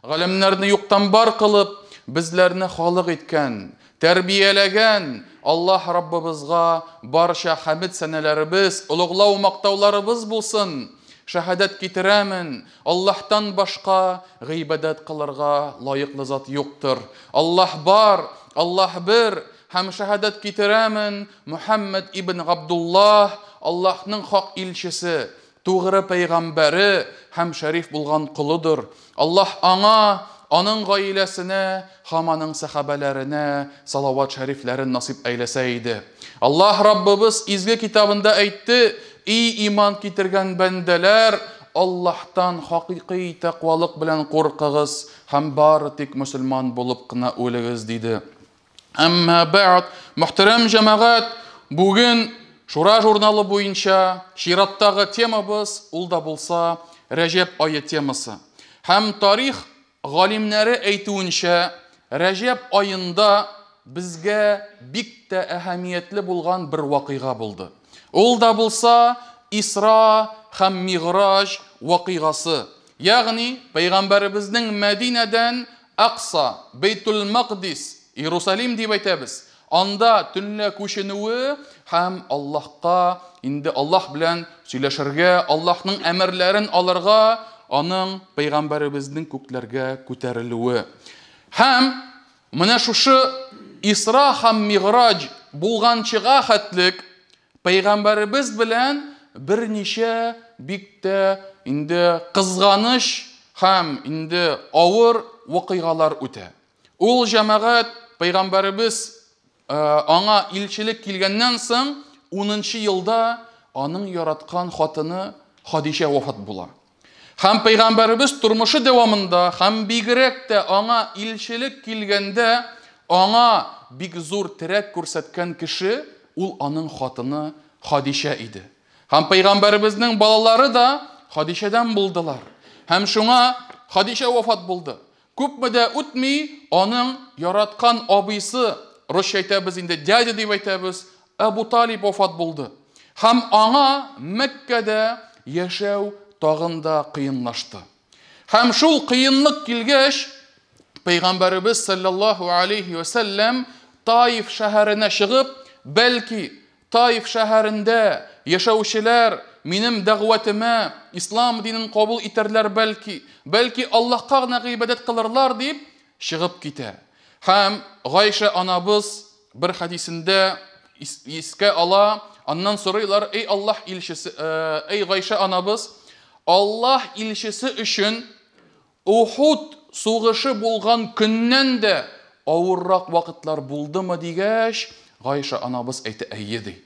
Галәмнәрне юктан бар кылып, безләрне халык иткән, тәрбияләгән Аллаһ Раббыбызга барча хәмед сәнәләребез, олуглау мактауларыбыз булсын. Шәһадәт китерәмен, Аллаһтан башка гыйбадәт кылырга лаеклы зат юктыр. Аллаһ бар, Аллаһ бер, һәм шәһадәт китерәмен, Мөхәммәд ибн Габдуллаһ Аллаһның хак илчесе, тугры пәйгамбәре һәм шәриф булган колыдыр. Аллаһ аңа, аның гаиләсенә һәм аның сәхабәләренә салават шәрифләрен насыйп әйләсә иде. Аллаһ Раббыбыз изге китабында әйтте: "И иман китергән бәндәләр, Аллаһтан хакыйкый тәкъвалык белән куркыгыз һәм бары тик мөселман булып кына үлегез", диде. Әмма бәгъд, мөхтәрәм җәмәгать, бүген Шура журналы буенча чираттагы темабыз ул да булса Рәҗәб ае темасы. Һәм тарих галимнәре әйтүенчә, Рәҗәб аенда безгә бик тә әһәмиятле булган бер вакыйга булды. Ул да булса Исра һәм Мигъраҗ вакыйгасы. Ягъни пәйгамбәребезнең Мәдинәдән Акса, Бейтул-Макдис, Иерусалим дип әйтәбез, анда төнлә күченүе һәм Аллаһка, инде Аллаһ белән сөйләшергә, Аллаһның әмерләрен алырга, аның пәйгамбәребезнең күкләргә күтәрелүе. Һәм менә шушы Исра һәм Мигъраҗ булганчыга хәтлек пәйгамбәребез белән берничә бик тә инде кызганыч һәм инде авыр вакыйгалар үтә. Ул җәмәгать пәйгамбәребез аңа илчелек килгәннән соң 10 елда аның яраткан хатыны Хадичә вафат була. Һәм пәйгамбәребез тормышы дәвамында һәм бигрәк тә аңа илчелек килгәндә аңа бик зур терәк күрсәткән кеше ул аның хатыны Хадичә иде. Һәм пәйгамбәребезнең балалары да Хадичәдән булдылар. Һәм шуңа Хадичә вафат булды. Күпме дә үтми, аның яраткан абыйсы, русча әйтәбез инде, дядя дип әйтәбез, Әбу Талиб вафат булды. Һәм аңа Мәккәдә яшәү тагын да кыенлашты. Һәм шул кыенлык килгәч, Пәйгамбәребез саллаллаһу алейхи ва сәлләм Таиф шәһәренә чыгып, бәлки Таиф шәһәрендә яшәүчеләр минем дәгъватемә ислам динен кабул итәрләр бәлки, бәлки Аллаһка гына гыйбадәт кылырлар дип чыгып китә. Һәм Гайшә анабыз бер хәдисендә искә ала, аннан сорыйлар: "Эй Аллаһ илчесе, эй Гайшә анабыз, Аллаһ илчесе өчен Ухуд сугышы булган көннән дә авыррак вакытлар булдымы?" дигәч, Гайшә анабыз әйтә: "Әйе", ди.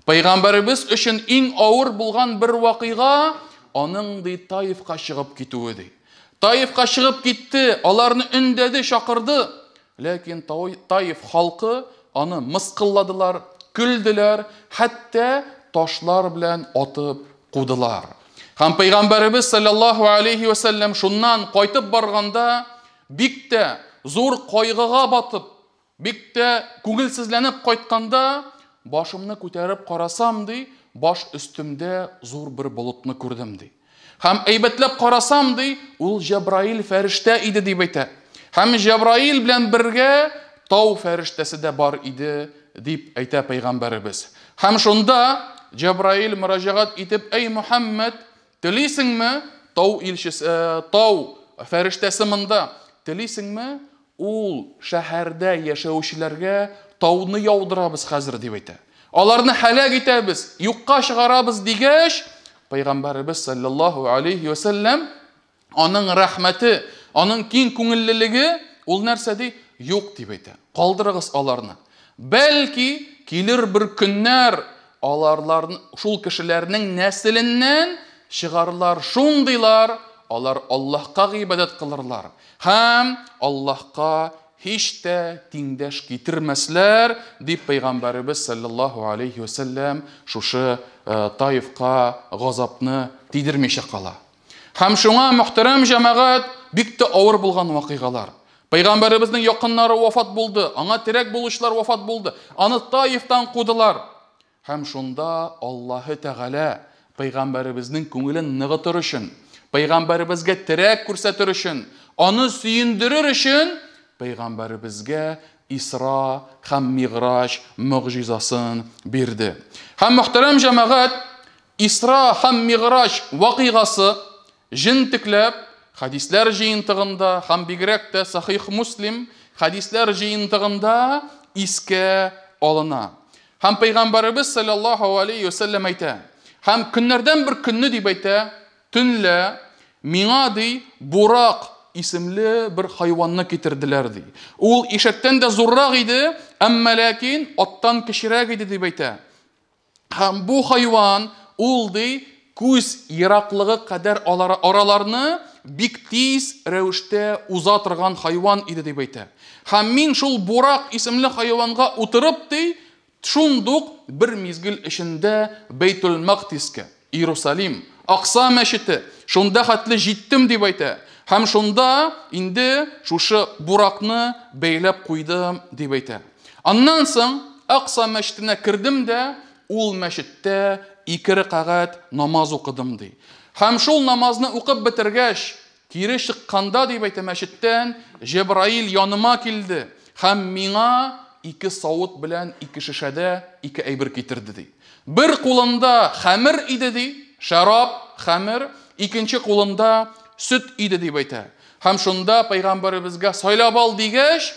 Пәйгамбәребез өчен иң авыр булган бер вакыйга аның ди Таифка чыгып китүе ди. Таифка чыгып китте, аларны өндәде, чакырды. Ләкин Таиф халкы аны мыскылладылар, көлделәр, хәтта ташлар белән атып кудылар. Һәм пәйгамбәребез саллаллаһу алейхи ва сәлләм шуннан кайтып барганда бик тә зур кайгыга батып, бик тә күңелсезләнеп кайтканда, башымны күтәреп карасам ди, баш өстемдә зур бер болытны күрдем ди. Һәм әйбәтләп карасам ди, ул Җәбраил фәрештә иде дип әйтә. Һәм Җәбраил белән бергә тау фәрештәсе дә бар иде дип әйтә пәйгамбәребез. Һәм шунда Җәбраил мөрәҗәгать итеп: "Әй Мөхәммәд, телисеңме тау илчесе, тау фәрештәсе монда, телисеңме ул шәһәрдә яшәүчеләргә тауны яудырабыз хәзер", дип әйтә. Аларны һәлак итәбез, юкка чыгарабыз дигәч, пәйгамбәребез саллаллаһу алейхи ва сәлләм аның рәхмәте, аның киң күңеллелеге ул нәрсә ди? Юк дип әйтә. Калдырыгыз аларны. Бәлки килер бер көннәр аларларны шул кешеләрнең нәселеннән чыгарлар шундыйлар, алар Аллаһка гыйбадәт кылырлар һәм Аллаһка һич тә тиңдәш китермәсләр, дип пәйгамбәребез саллаллаһу алейхи ва сәлләм шушы Таифка газапны тидермичә кала. Һәм шуңа, мөхтәрәм җәмәгать, бик тә авыр булган вакыйгалар. Пәйгамбәребезнең якыннары вафат булды, аңа терәк булучылар вафат булды, аны Таифтан кудылар. Һәм шунда Аллаһы Тәгалә пәйгамбәребезнең күңелен ныгытыр өчен, пәйгамбәребезгә терәк күрсәтер өчен, аны сөендерер өчен пәйгамбәребезгә Исра һәм Миграҗ могҗизасын бирде. Һәм, мөхтәрәм җәмәгать, Исра һәм Миграҗ вакыйгасы җентекләп хәдисләр җыентыгында һәм бигрәк тә Сахих Муслим хәдисләр җыентыгында искә алына. Һәм пәйгамбәребез саллаллаһу алейхи ва сәлләм әйтә, һәм көннәрдән бер көнне дип әйтә, төнлә миңа, ди, бурак исемле бер хайванны китерделәр, ди. Ул ишәктән дә зуррак иде, әмма ләкин аттан кечерәк иде, дип әйтә. Һәм бу хайван, ул, ди, күз ераклыгы кадәр араларны бик тиз рәвештә уза торган хайван иде, дип әйтә. Һәм мин шул бурак исемле хайванга утырып, ди, шундук бер мизгел эчендә Бәйтул Мактискә, Иерусалим, Акса мәчете, шунда хәтле җиттем, дип әйтә. Һәм шунда инде шушы буракны бәйләп куйдым, дип әйтә. Аннан соң Акса мәчетенә кердем дә, ул мәчеттә 2 рәкәгать намаз укыдым, ди. Һәм шул намазны укып бетергәч, кире чыкканда, дип әйтә, мәчеттән Җәбраил яныма килде һәм миңа 2 савыт белән 2 шешәдә 2 әйбер китерде, ди. Бер кулында хәмер иде, ди, шәраб, хәмер, икенче кулында сөт иде, дип әйтә. Һәм шунда пәйгамбәребезгә сайлап ал дигәч,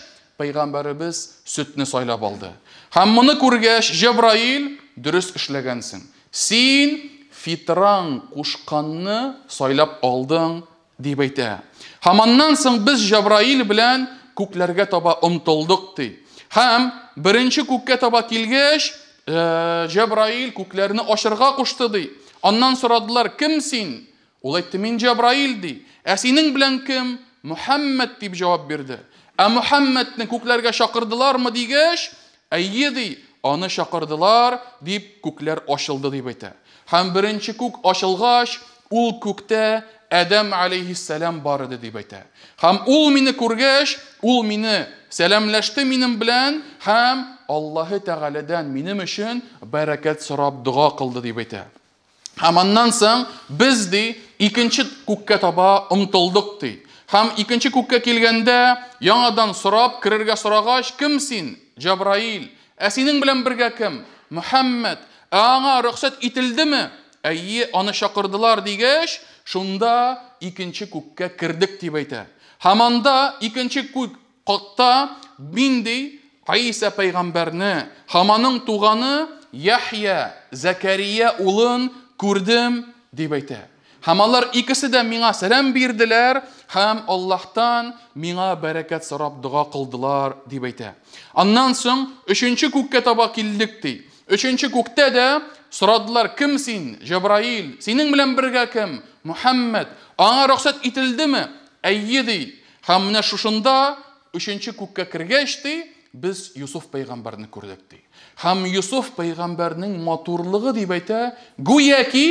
пәйгамбәребез сөтне сайлап алды. Һәм моны күргәч, Җәбраил, дөрес эшләгәнсең. Син фитраң кушканны сайлап алдың, дип әйтә. Һәм аннан соң без Җәбраил белән күкләргә таба омтылдык, ди. Һәм беренче күккә таба килгәч, Җәбраил күкләрне ачырга кушты, ди. Аннан сорадылар, кем син? Ул әйтте, мин Җәбраил, ди. Ә синең белән кем? Мөхәммәд, дип җавап бирде. Ә Мөхәммәдне күкләргә чакырдылармы дигәч, әйе, ди, аны чакырдылар, дип күкләр ачылды, дип әйтә. Һәм беренче күк ачылгач, ул күктә Адәм алейхиссалам бар иде, дип әйтә. Һәм ул мине күргәч, ул мине сәламләште минем белән һәм Аллаһы Тәгаләдән минем өчен бәрәкәт сорап дога кылды, дип әйтә. Һәм аннан соң без, ди, икенче күккә таба омтылдык, ди. Һәм икенче күккә килгәндә, яңадан сорап, керергә сорагач, кем син? Җәбраил. Ә синең белән бергә кем? Мөхәммәд. Ә аңа рөхсәт ителдеме? Әйе, аны чакырдылар дигәч, шунда икенче күккә кердек, дип әйтә. Һәм анда икенче күк катта мин, ди, Гайсә пәйгамбәрне һәм аның туганы Яхья, Зәкәрия улын күрдем, дип әйтә. Һәм алар икесе дә миңа сәлам бирделәр һәм Аллаһтан миңа бәрәкәт сорап дога кылдылар, дип әйтә. Аннан соң өченче күккә таба килдек, ди. Өченче күктә дә сорадылар, кем син? Җәбраил. Синең белән бергә кем? Мөхәммәд. Аңа рөхсәт ителдеме? Әйе, ди. Һәм менә шушында өченче күккә кергәч, ди, без Юсуф пәйгамбәрне күрдек, ди. Һәм Юсуф пәйгамбәрнең матурлыгы, дип әйтә, гүяки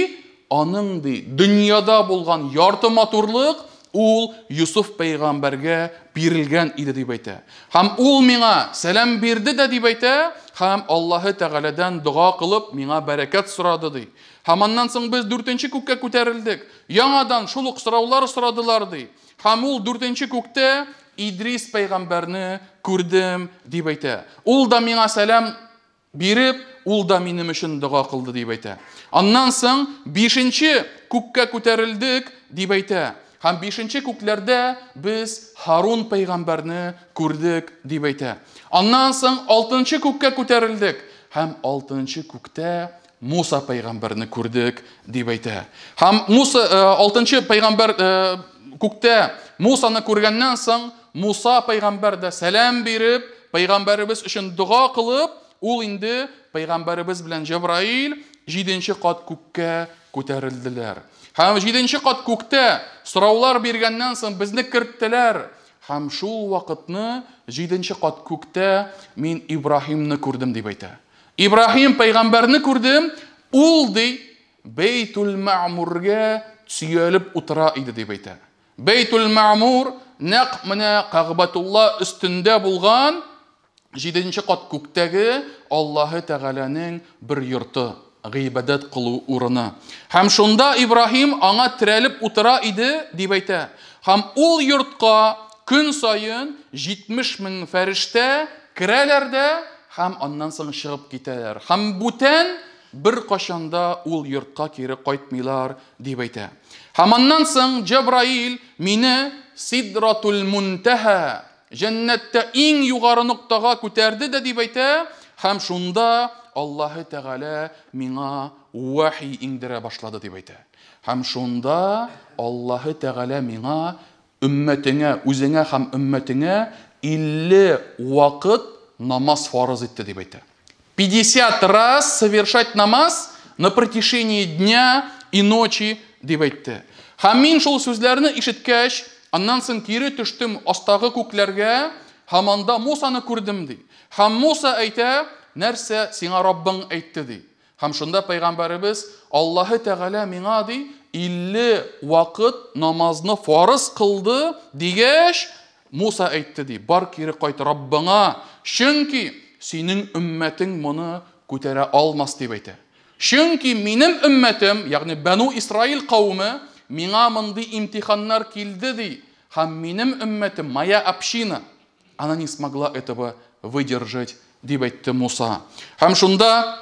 аның, ди, дөньяда булган ярты матурлык ул Юсуф пәйгамбәргә бирелгән иде, дип әйтә. Һәм ул миңа сәлам бирде дә, дип әйтә, һәм Аллаһы Тәгаләдән дога кылып миңа бәрәкәт сорады, ди. Һәм аннан соң без дүртенче күккә күтәрелдек. Яңадан шул ук сораулар сорадылар, ди. Һәм ул дүртенче күктә Идрис пәйгамбәрне күрдем, дип әйтә. Ул да миңа сәлам биреп, ул да минем өчен дога кылды, дип әйтә. Аннан соң бишенче күккә күтәрелдек, дип әйтә. Һәм бишенче күкләрдә без Харун пәйгамбәрне күрдек, дип әйтә. Аннан соң алтынчы күккә күтәрелдек. Һәм алтынчы күктә Муса пәйгамбәрне күрдек, дип әйтә. Һәм Муса, алтынчы пәйгамбәр күктә Мусаны күргәннән соң, Муса пәйгамбәр дә сәлам биреп, пәйгамбәребез өчен дога кылып, ул инде пәйгамбәребез белән Җәбраил җиденче кат күккә күтәрелделәр. Һәм җиденче кат күктә сораулар биргәннән соң безне керттеләр. Һәм шул вакытны җиденче кат күктә мин Ибраһимны күрдем, дип әйтә. Ибраһим пәйгамбәрне күрдем, ул, ди, Бәйтул Мәъмургә сөялеп утыра иде, дип әйтә. Бәйтул Мәъмур нәкъ менә Кәгъбәтулла өстендә булган җиденче кат күктәге Аллаһы Тәгаләнең бер йорты. гыйбадәт кылу урыны. Һәм шунда Ибраһим аңа терәлеп утыра иде, дип әйтә. Һәм ул йортка көн саен 70 мең фәрештә керәләр дә һәм аннан соң чыгып китәләр. Һәм бүтән бер кашанда ул йортка кире кайтмыйлар, дип әйтә. Һәм аннан соң Җәбраил мине Сидратул Мунтаһа, җәннәттә иң югары ноктага күтәрде дә, дип әйтә, һәм шунда Аллаһы Тәгалә миңа вахи иңдерә башлады, дип әйтә. Һәм шунда Аллаһы Тәгалә миңа өммәтеңә, үзеңә һәм өммәтеңә 50 вакыт намаз фарыз итте, дип әйтә. 50 раз совершать намаз на протяжении дня и ночи, дип әйтте. Һәм мин шул сүзләрне ишеткәч, аннан соң кире төштем астагы күкләргә, һәм анда Мусаны күрдем, ди. Һәм Муса әйтә, нәрсә сиңа Раббың әйтте, ди. Һәм шунда пәйгамбәребез Аллаһы Тәгалә миңа, ди, 50 вакыт намазны фарыз кылды дигәч, Муса әйтте, ди, бар кире кайт Раббыңа, чөнки синең өммәтең моны күтәрә алмас, дип әйтә. Чөнки минем өммәтем, ягъни Бану Исраил кавеме, миңа мондый имтиханнар килде, ди. Һәм минем өммәтем, моя община, она не смогла этого выдержать, дип әйтте Муса. Һәм шунда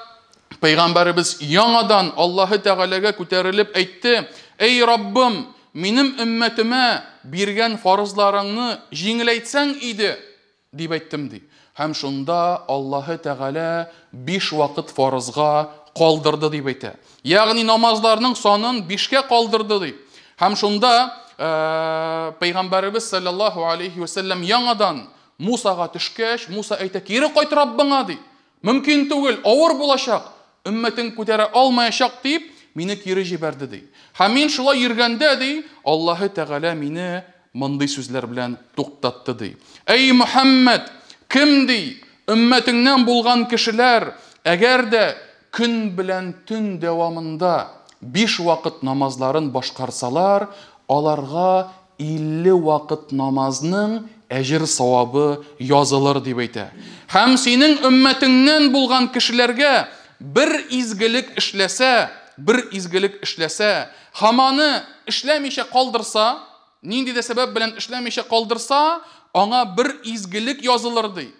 пәйгамбәребез яңадан Аллаһы Тәгаләгә күтәрелеп әйтте: "Эй Раббым, минем өммәтемә биргән фарызларыңны җиңеләйтсәң иде", дип әйттем, ди. Һәм шунда Аллаһы Тәгалә 5 вакыт фарызга калдырды, дип әйтә. Ягъни намазларның санын 5кә калдырды, ди. Һәм шунда пәйгамбәребез саллаллаһу алейхи ва саллям яңадан Мусага төшкәч, Муса әйтә: "Кире кайт Раббыңа", ди. Мөмкин түгел, авыр булачак, өммәтең күтәрә алмаячак, дип, мине кире җибәрде, ди. Һәм мин шулай йөргәндә, ди, Аллаһы Тәгалә мине мондый сүзләр белән туктатты, ди. Әй Мөхәммәд, кем, ди, өммәтеңнән булган кешеләр, әгәр дә көн белән төн дәвамында 5 вакыт намазларын башкарсалар, аларга 50 вакыт намазның әҗер савабы язылыр, дип әйтә. Һәм синең өммәтеңнән булган кешеләргә бер изгелек эшләсә, бер изгелек эшләсә, һәм аны эшләмичә калдырса, нинди дә сәбәп белән эшләмичә калдырса, аңа бер изгелек язылыр, ди.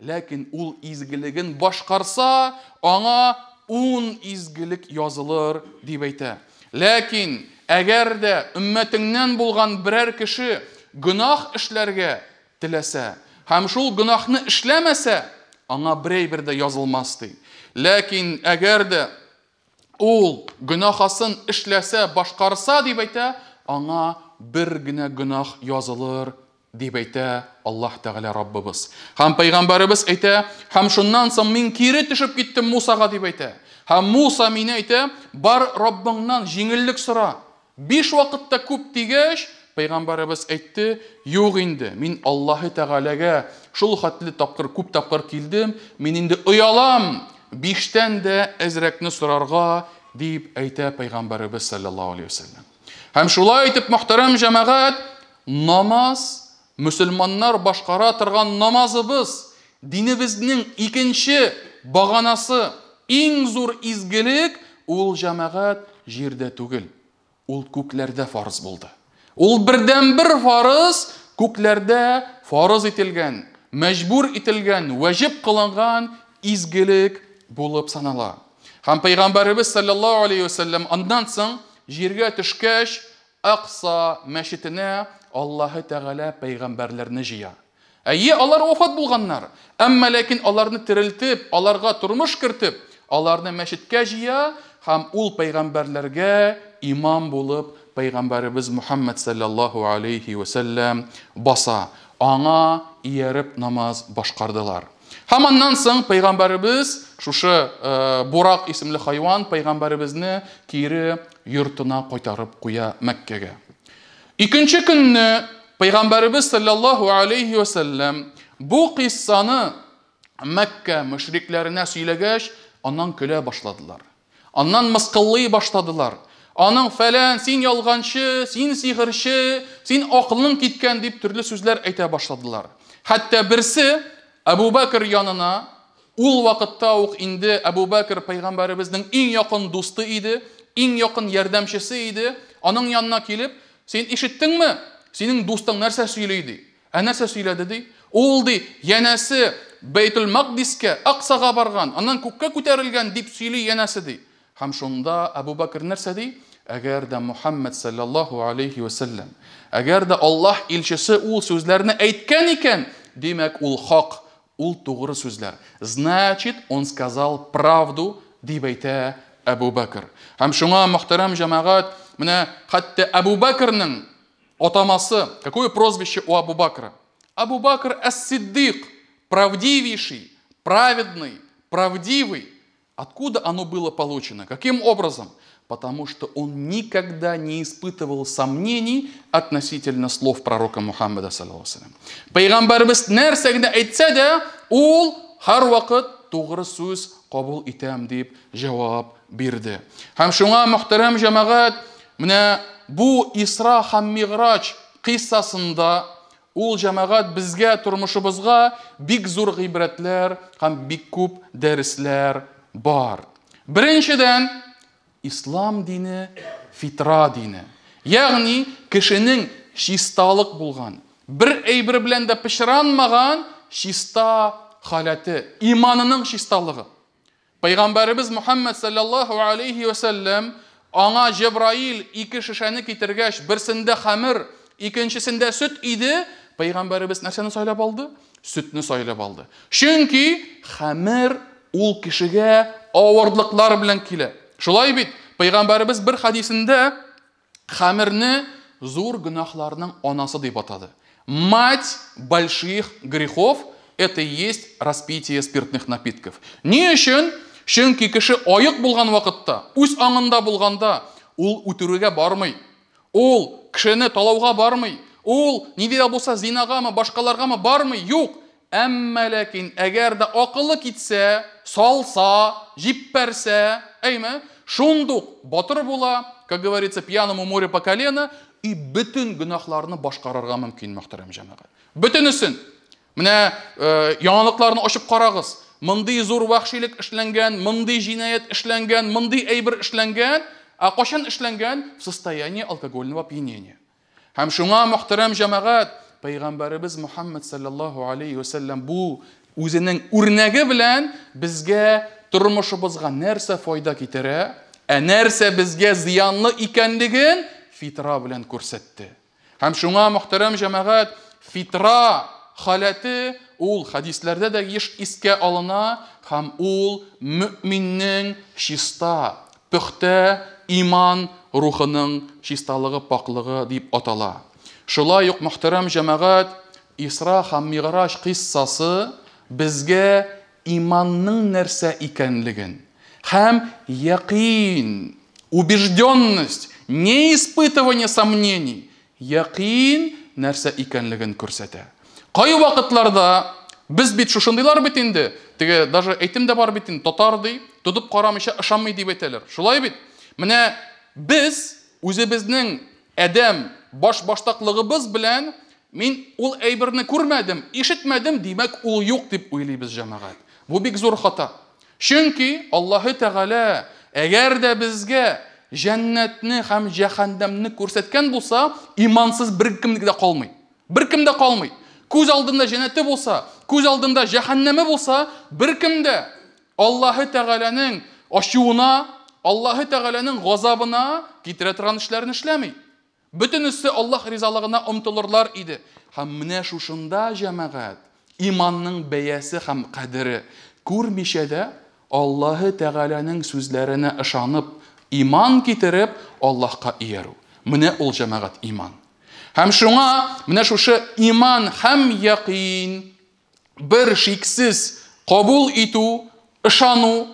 Ләкин ул изгелеген башкарса, аңа 10 изгелек язылыр, дип әйтә. Ләкин әгәр дә өммәтеңнән булган берәр кеше гөнаһ эшләргә теләсә һәм шул гөнаһны эшләмәсә, аңа берәй бер дә язылмас, ди. Ләкин әгәр дә ул гөнаһасын эшләсә, башкарса, дип әйтә, аңа бер генә гөнаһ язылыр, дип әйтә Аллаһ Тәгалә Раббыбыз. Һәм пәйгамбәребез әйтә, һәм шуннан соң мин кире төшеп киттем Мусага, дип әйтә. Һәм Муса мине әйтә, бар Раббыңнан җиңеллек сора. 5 вакытта күп дигәч, пәйгамбәребез әйтте, юк инде, мин Аллаһы Тәгаләгә шул хәтле тапкыр, күп тапкыр килдем, мин инде оялам, 5тән дә әзрәкне сорарга, дип әйтә пәйгамбәребез саллаллаһу алейһи ва саллям. Һәм шулай итеп, мөхтәрәм җәмәгать, намаз, мөселманнар башкара торган намазыбыз, динебезнең икенче баганасы, иң зур изгелек, ул җәмәгать җирдә түгел, ул күкләрдә фарыз булды. Ул бердәнбер фарыз, күкләрдә фарыз ителгән, мәҗбүр ителгән, вәҗиб кылынган изгелек булып санала. Һәм пәйгамбәребез саллаллаһу алейхи ва саллям аннан соң җиргә төшкәч, Акса мәчетенә Аллаһы Тәгалә пәйгамбәрләрне җыя. Әйе, алар вафат булганнар, әмма ләкин аларны терелтеп, аларга тормыш кертеп, аларны мәчеткә җыя һәм ул пәйгамбәрләргә имам булып пәйгамбәребез Мухаммад саллаллаһу алейхи ва саллям баса. Аңа ияреп намаз башкардылар. Һәм аннан соң пәйгамбәребез шушы Бурак исемле хайван пәйгамбәребезне кире йортына кайтарып куя Мәккәгә. Икенче көнне пәйгамбәребез саллаллаһу алейхи ва саллям бу кыйссаны Мәккә мөшрикләренә сөйләгәч, аннан көлә башладылар. Аннан мыскыллый башладылар. Аның фәлән, син ялганчы, син сихерче, син акылың киткән дип төрле сүзләр әйтә башладылар. Хәтта берсе Әбу Бәкр янына Ул вакытта ук инде Әбу Бәкер пәйгамбәребезнең иң якын дусты иде, иң якын ярдәмчесе иде. Аның янына килеп, син ишеттеңме? Синең дустың нәрсә сөйли ди? Ә нәрсә сөйләде ди? Ул ди, янәсе Бәйтул Макдискә, Аксага барган, аннан күккә күтәрелгән дип сөйли янәсе ди. Һәм шунда Әбу Бәкер нәрсә ди? Әгәр дә Мухаммад саллаллаһу алейхи ва саллям, әгәр дә Аллаһ илчесе ул сүзләрне әйткән икән, димәк ул хак, ул тугры сүзләр. Значит, он сказал правду, дип әйтә Әбу Бәкер. Һәм шуңа, мөхтәрәм җәмәгать, менә хәтта Әбу Бәкернең атамасы, какое прозвище у Абу Бакра? Абу Бакр ас-Сиддик, правдивейший, праведный, правдивый. Откуда оно было получено? Каким образом? Потому что он никогда не испытывал сомнений относительно слов пророка Мухаммеда, саллаллаху алейхи ва. Пәйгамбәребез нәрсә генә әйтсә дә, ул һәрвакыт тугры сүз кабул итәм дип җавап бирде. Һәм шуңа, мөхтәрәм җәмәгать, менә бу Исра һәм Миграҗ кыйссасында ул җәмәгать безгә, тормышыбызга бик зур гыйбрәтләр һәм бик күп дәресләр бар. Беренчедән, ислам дине фитра дине. Ягъни кешенең чисталык булган, бер әйбер белән дә пычранмаган чиста халәте, иманының чисталыгы. Пәйгамбәребез Мухаммад саллаллаһу алейхи ва саллям аңа Җәбраил ике шешәне китергәч, берсендә хәмер, икенчесендә сөт иде, пәйгамбәребез нәрсәне сайлап алды? Сөтне сайлап алды. Чөнки хәмер ул кешегә авырлыклар белән килә. Шулай бит, пәйгамбәребез бер хадисендә хәмерне зур гөнаһларның анасы дип атады. Мать больших грехов – это и есть распитие спиртных напитков. Ни өчен? Чөнки кеше аек булган вакытта, үз аңында булганда, ул үтерүгә бармый. Ул кешене талауга бармый. Ул нинди дә булса зинагамы, башкаларгамы бармый. Юк. Әмма ләкин әгәр дә акылы китсә, салса, җиппәрсә, әйме, шундук батыр була, как говорится, пьяному море по колено, и бөтен гөнаһларны башкарырга мөмкин, мөхтәрәм җәмәгать. Бөтенесен. Менә яңалыкларны ачып карагыз. Мондый зур вәхшилек эшләнгән, мондый җинаять эшләнгән, мондый әйбер эшләнгән, ә кайчан эшләнгән? В состоянии алкогольного опьянения. Һәм шуңа, мөхтәрәм җәмәгать, пәйгамбәребез Мухаммад саллаллаһу алейхи ва саллям бу үзенең үрнәге белән безгә тормышыбызга нәрсә файда китерә, ә нәрсә безгә зыянлы икәнлеген фитра белән күрсәтте. Һәм шуңа, мөхтәрәм җәмәгать, фитра халәте ул хадисләрдә дә еш искә алына, һәм ул мөминнең чиста, пөхтә иман рухының чисталыгы, паклыгы дип атала. Шулай ук, мөхтәрәм җәмәгать, Исра һәм Миграҗ кыйссасы безгә иманның нәрсә икәнлеген һәм якин, убежденность, не испытывание сомнений, якин нәрсә икәнлеген күрсәтә. Кай вакытларда без бит шушындыйлар бит инде, теге даже әйтем дә бар бит инде, татар ди, тотып карамыйча ышанмый дип әйтәләр. Шулай бит? Менә без үзебезнең адәм баш-баштаклыгыбыз белән мин ул әйберне күрмәдем, ишетмәдем, димәк ул юк дип уйлыйбыз, җәмәгать. Бу бик зур хата. Чөнки Аллаһы Тәгалә әгәр дә безгә җәннәтне һәм җәһәннәмне күрсәткән булса, имансыз беркем дә калмый. Беркем дә калмый. Күз алдында җәннәте булса, күз алдында җәһәннәме булса, беркем дә Аллаһы Тәгаләнең ачуына, Аллаһы Тәгаләнең газабына китерә торган эшләрне эшләми. Бөтенесе Аллаһ ризалыгына омтылырлар иде. Һәм менә шушында, җәмәгать, иманның бәясе һәм кадере. Күрмичә дә Аллаһы Тәгаләнең сүзләренә ышанып, иман китереп, Аллаһка иярү. Менә ул, җәмәгать, иман. Һәм шуңа менә шушы иман һәм якин бер шиксез кабул итү, ышану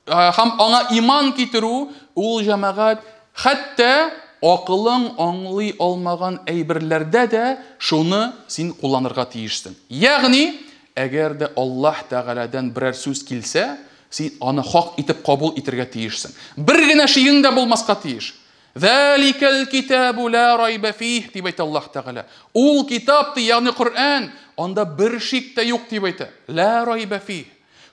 һәм аңа иман китерү, ул, җәмәгать, хәтта акылың аңлый алмаган әйберләрдә дә шуны син кулланырга тиешсең. Ягъни, әгәр дә Аллаһ Тәгаләдән берәр сүз килсә, син аны хак итеп кабул итәргә тиешсең. Бер генә шигең дә булмаска тиеш. Зәликәл китабу ла райба фих дип әйтә Аллаһ Тәгалә. Ул китап ди, ягъни Коръән, анда бер шик тә юк дип әйтә. Ла райба фих.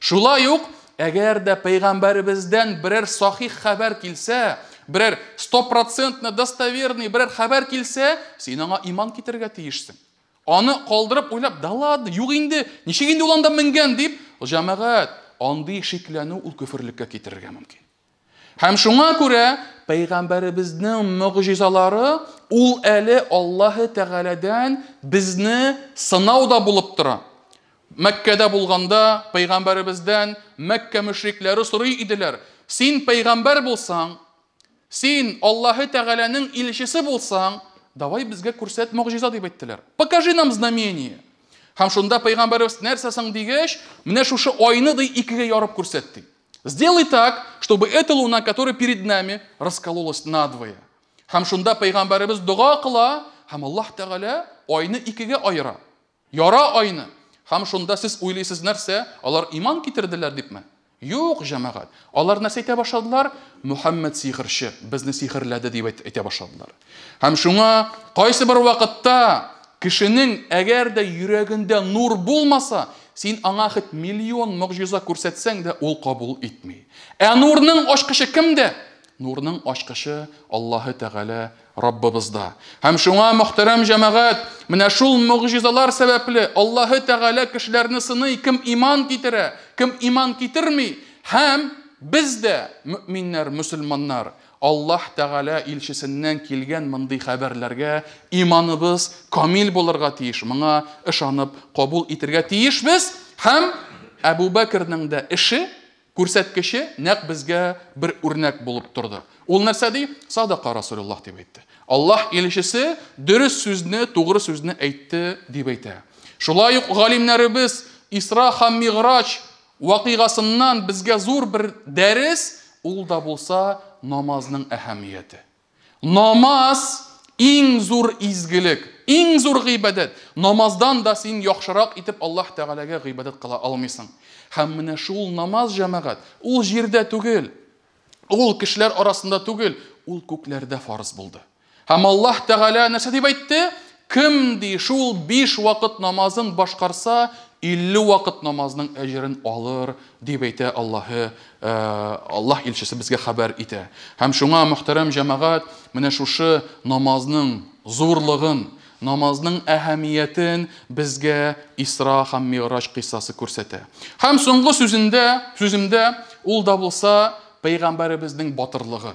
Шулай ук, әгәр дә пәйгамбәребездән берәр сахих хәбәр килсә, берәр стопроцентно достоверный берәр хәбәр килсә, син аңа иман китерергә тиешсең. Аны калдырып уйлап, да ладно, юк инде, ничек инде ул анда менгән дип, җәмәгать, андый шикләнү ул көферлеккә китерергә мөмкин. Һәм шуңа күрә пәйгамбәребезнең могҗизалары ул әле Аллаһы Тәгаләдән безне сынау да булып тора. Мәккәдә булганда пәйгамбәребездән Мәккә мөшрикләре сорый иделәр: "Син пәйгамбәр булсаң, син Аллаһы Тәгаләнең илчесе булсаң, давай безгә күрсәт могҗиза", дип әйттеләр. "Покажи нам знамение". Һәм шунда пәйгамбәребез нәрсә соң дигәч, менә шушы айны ди икегә ярып күрсәт ди. Сделай так, чтобы эта луна, которая перед нами, раскололась надвое. Һәм шунда пәйгамбәребез дога кыла, һәм Аллаһ Тәгалә айны икегә аера. Яра айны. Һәм шунда сез уйлыйсыз нәрсә? Алар иман китерделәр дипме? Юк, җәмәгать. Алар нәрсә әйтә башладылар? Мөхәммәд сихерче, безне сихерләде дип әйтә башладылар. Һәм шуңа кайсы бер вакытта кешенең әгәр дә йөрәгендә нур булмаса, син аңа хет миллион могҗиза күрсәтсәң дә, ул кабул итми. Ә нурның ачкычы кемдә? Нурның ачкычы Аллаһы Тәгалә Раббыбызда. Һәм шуңа, мөхтәрәм җәмәгать, менә шул могҗизалар сәбәпле Аллаһы Тәгалә кешеләрне сыный, кем иман китерә, кем иман китерми. Һәм без дә, мөэминнәр, мөселманнар, Аллаһ Тәгалә илчесеннән килгән мондый хәбәрләргә иманыбыз камил булырга тиеш, моңа ышанып кабул итергә тиешбез. Һәм Әбу Бәкернең дә эше, күрсәткече нәкъ безгә бер үрнәк булып торды. Ул нәрсә ди? Садака Расулуллаһ дип әйтте. Аллаһ илчесе дөрес сүзне, тугры сүзне әйтте дип әйтә. Шулай ук галимнәребез Исра һәм Миграҗ вакыйгасыннан безгә зур бер дәрес, ул да булса намазның әһәмияте. Намаз иң зур изгелек, иң зур гыйбадәт. Намаздан да син яхшырак итеп Аллаһ Тәгаләгә гыйбадәт кыла алмыйсың. Һәм менә шул намаз, җәмәгать, ул җирдә түгел, ул кешеләр арасында түгел, ул күкләрдә фарыз булды. Һәм Аллаһ Тәгалә нәрсә дип әйтте? Кем ди шул 5 вакыт намазын башкарса, 50 вакыт намазның әҗерен алыр, дип әйтә Аллаһы, Аллаһ илчесе безгә хәбәр итә. Һәм шуңа, мөхтәрәм җәмәгать, менә шушы намазның зурлыгын, намазның әһәмиятен безгә Исра һәм Миграҗ кыйссасы күрсәтә. Һәм соңгы сүзендә, сүземдә ул да булса пәйгамбәребезнең батырлыгы.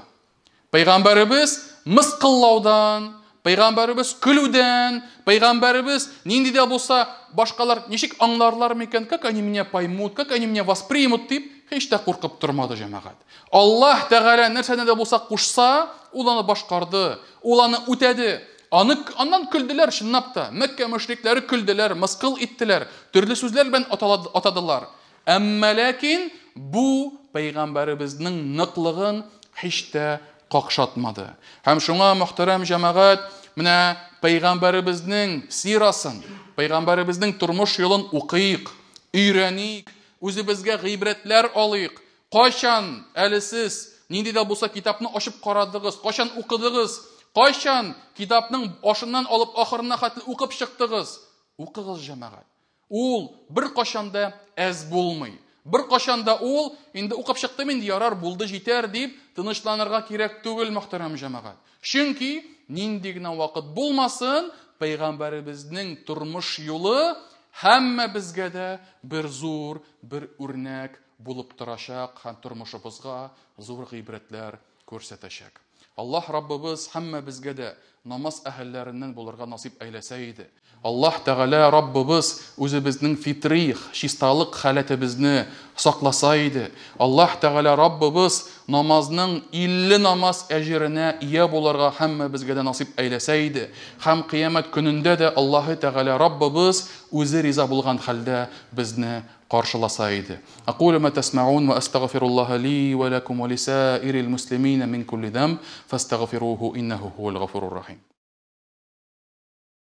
Пәйгамбәребез мыскыллаудан, пәйгамбәребез көлүдән, пәйгамбәребез нинди дә булса башкалар ничек аңларлар микән, как они меня поймут, как они меня воспримут дип һич тә куркып тормады җәмәгать. Аллаһ Тәгалә нәрсәне дә булса кушса, ул аны башкарды, ул аны үтәде. Аны аннан көлделәр чынлап та. Мәккә мөшрикләре көлделәр, мыскыл иттеләр, төрле сүзләр белән атадылар. Әмма ләкин бу пәйгамбәребезнең ныклыгын һич тә какшатмады. Һәм шуңа, мөхтәрәм җәмәгать, менә пәйгамбәребезнең сирасын, пәйгамбәребезнең тормыш юлын укыйк, өйрәник, үзебезгә гыйбрәтләр алыйк. Кайчан әле сез нинди дә булса китапны ачып карадыгыз, кайчан укыдыгыз, кайчан китапның башыннан алып ахырына хәтле укып чыктыгыз? Укыгыз, җәмәгать. Ул бер кашан да әз булмый. Бер кашан да ул инде укып чыктым инде, ярар, булды, җитәр дип тынычланырга кирәк түгел, мөхтәрәм җәмәгать. Чөнки нинди генә вакыт булмасын, пәйгамбәребезнең тормыш юлы һәммә безгә дә бер зур, бер үрнәк булып торачак һәм тормышыбызга зур гыйбрәтләр күрсәтәчәк. Аллаһ Раббыбыз һәммә безгә дә намаз әһелләреннән булырга насыйп әйләсә иде. Аллаһ Тәгалә Раббыбыз үзебезнең фитри, чисталык халәтебезне сакласа иде. Аллаһ Тәгалә Раббыбыз намазның 50 намаз әҗеренә ия булырга һәммә безгә дә насыйп әйләсә иде. Һәм кыямәт көнендә дә Аллаһ Тәгалә Раббыбыз үзе риза булган хәлдә безне каршыласа иде. Акулу ма тасмаун ва астагфируллаһа ли ва лакум ва лисаирил муслимина мин кулли дам фастагфируһу иннаху хуал гафурур рахим.